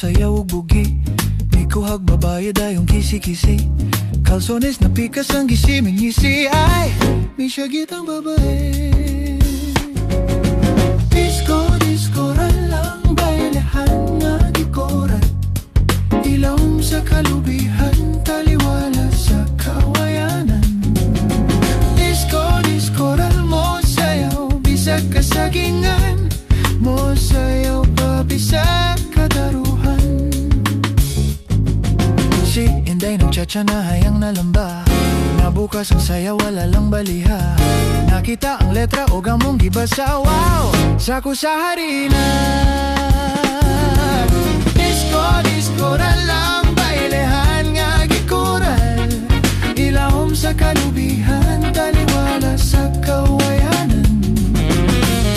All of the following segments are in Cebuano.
sayaw ug boogie. Mikuhag babae dayong kisi-kisi. Kalsones na pikas ang gisi mingisi. Ay, misyagit ang babae. Disco, disco lang bailehan nga gikoral. Ilawom sa kalubihan, taliwala sa kawayanan. Disco, disco mo sayaw bisag kasagingan. Mo sayaw pa bisag kadaruhan. Si Inday nagtsatsa na hayang nalamba. Nabukas ang saya, wala lang baliha. Nakita ang letra o gamong gibasa. Wow! Sako sa harina. Disco, disco na lang bailehan nga gikural. Ilawom sa kalubihan, taliwala sa kawayanan.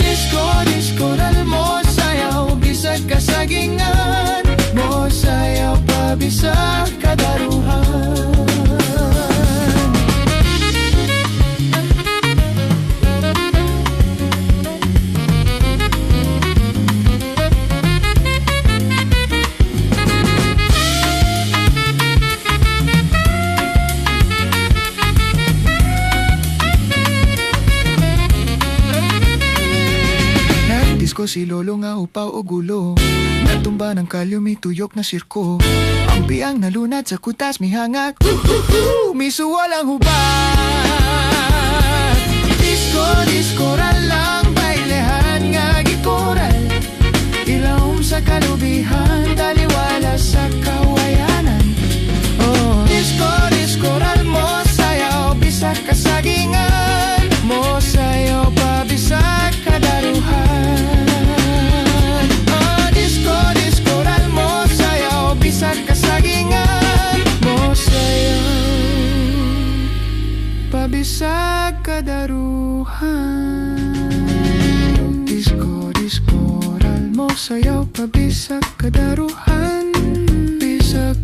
Disco, disco na mo sayaw bisag kasagingan. Mo sayaw pa bisag kadaruhan. Nagdisko si lolo nga upaw o gulo. Natumba ng kalyo, tuyok na sirko. Ang biyang nalunad sa kutas mihangak. Misuwal ang hubad. Disco, disco lang bailehan nga gikoral. Ilawom sa kalubihan, taliwala sa kawayanan. Oh, disco, disco mo sayaw bisag kasagingan. Mo sayaw pa bisag kadaruhan. Oh, disco, disco mo sayaw bisag kasagingan. Mo sayaw pa bisag kadaruhan. Disco, disco mo sayaw pa bisag kadaruhan. Bisag